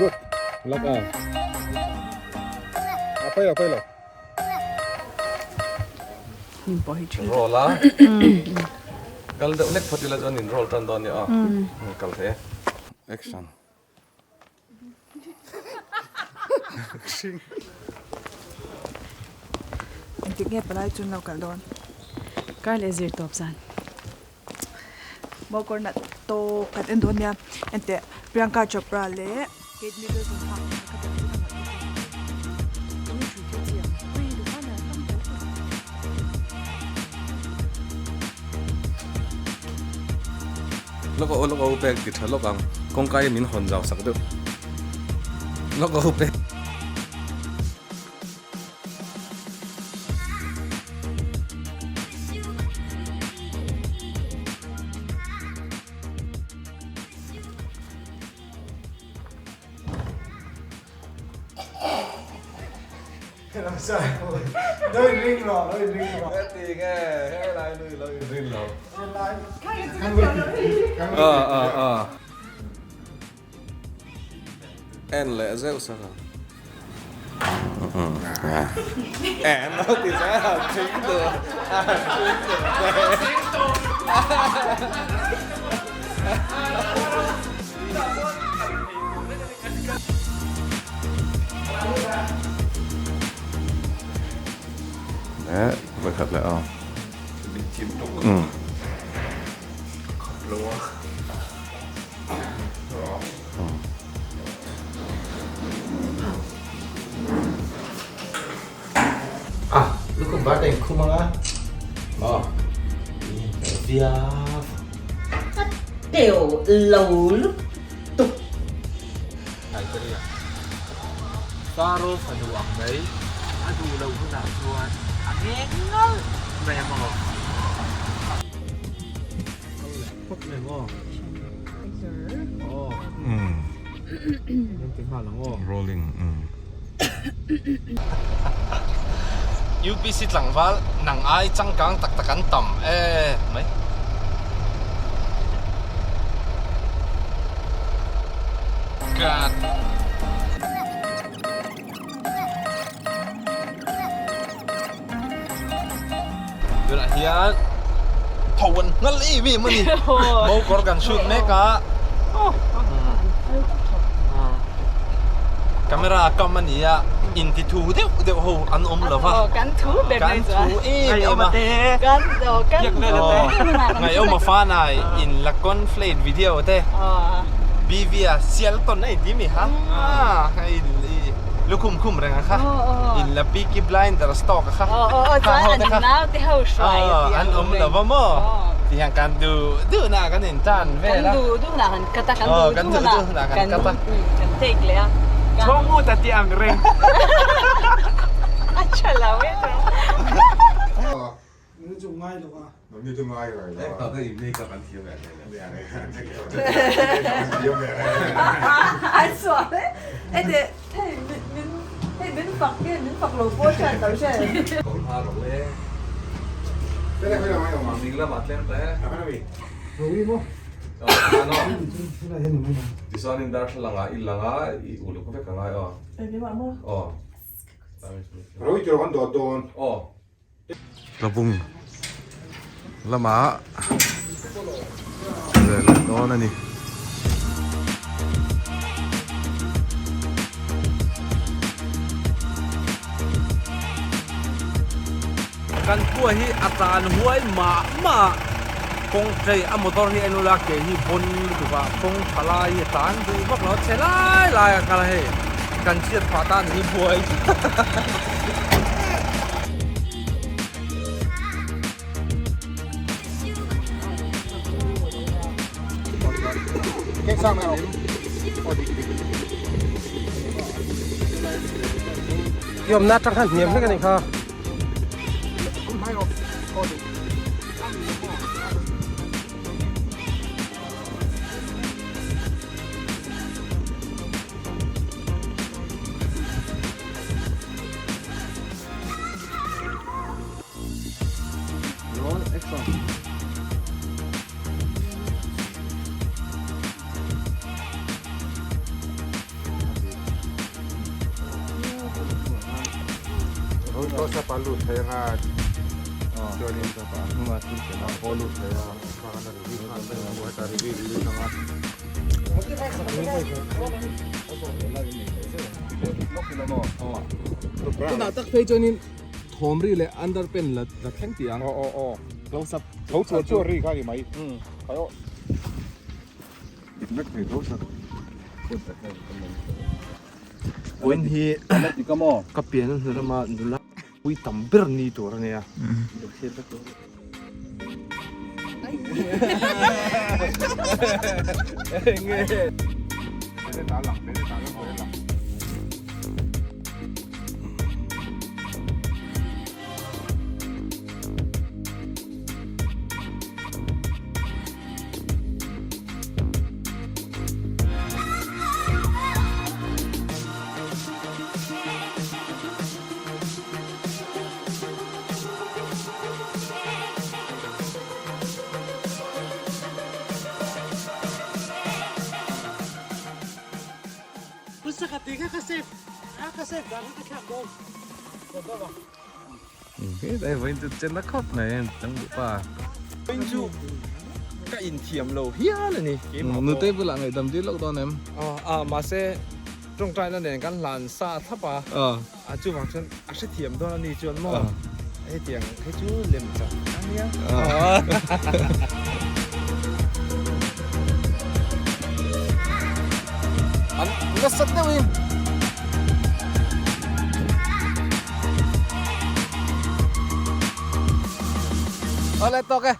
Good. Lock a. A pai lo pai lo. Roll a. Kal deuh lek phawt ila chuan in roll tan dawn nia aw. Kal thei e. Action. Engtik nge palai chu an lo kal dawn? Kar leh zir tawp zan. Mawkawr nat tawk kan en dawn nia. Enteh Priyanka Chopra leh Kate Middleton hak kha ka chu ka nalh lutuk. Lawk aw lawk aw pek ti tha lawk ang kawngka hi min hawn zau sak deuh lawk aw pek. En leh zeuh sak ang. En lo ti zel ang thing duh thing duh Eh, vawikhat leh aw. Umm. Ah, lukhum var ka inkhum ang a. Maw? Viau. Ka teuh lo lutuk. Nigeria. Faro fanu ang mai a duh loh hunah chuan a ngeng ngalh mai a maw? Kal leh phawt mai maw? Aw. Kan ti nghal ang aw. Rolling. UPC tlangval nang ai changkang tak tak an tam e mai. God. Tunah hian tho an nghal em em a ni. Mokawr kan shoot mek a. Camera kam a ni a, inti thu deuh deuh ho an awm lo va. Kan thu ber mai chuan. Kan thu em em a. Kan kan Ngaihawm a fanai in la conflate video te. BV a sial tawn a inti mi ha. Lukhum khum reng a kha. In la Peaky Blinders tawk a kha. Kha ho te kha. An awm lo va maw. Ti hian kan duh duh na kan in tan vel a. Kan duh duh na kan cut a. Kan duh duh na kan cut a. Kan take leh a. Chhawng ut a ti ang reng. A tha lo e chu. Ni chu ngai lo a. Ni chu ngai lo a. Ka in makeup an thiam ve hle. An sual e. Ete hei min hei min fak nge min fak lo pawh hriat lo hre. Kawng hma rawh le. Ding lamah tlem ta e. Tichuanin darthlalang ah i lang a i uluk vek a ngai aw. Aw. Aw. Tlabung lamah vel dawn a ni. Kan khua hi a tlan huai mah mah a, kawng tlei a motor hi en ula ke hi bawn lutuk a, kawng tha lai hi a tlan duh vak lo a, chhe lai lai a kal a hei kan chhiat phah tan hi buai. Iawmna atang khan hniam hlek a nih kha. Roll action. Close up a lut thei anga chuanin a hnungah thil chen a pawh lut thei a khan a review nghal mai ang heta review release anga. Tunah tak phei chuanin thawm ri leh underpen la thleng tih ang. Aw aw aw. Close up. Tho chuan chuan ri kha a ni mai. Khai aw. Dik vek thei tho sak. Point hi ka pian a hnu lama nula pui tam ber ni tur a nia. Hei vawiin chu chen na khawp mai a chang duh pa. Vawiin chu ka inthiam lo hial a ni. Nute bulah ngaihdam dil lawk dawn em? A mahse tawngtaina nen kan hlan sa thlap a, a chuvang chuan a hrethiam dawn a ni chuan maw hetiang hi chu lem chak a nia. An nasa deuhin. Awle tawk e.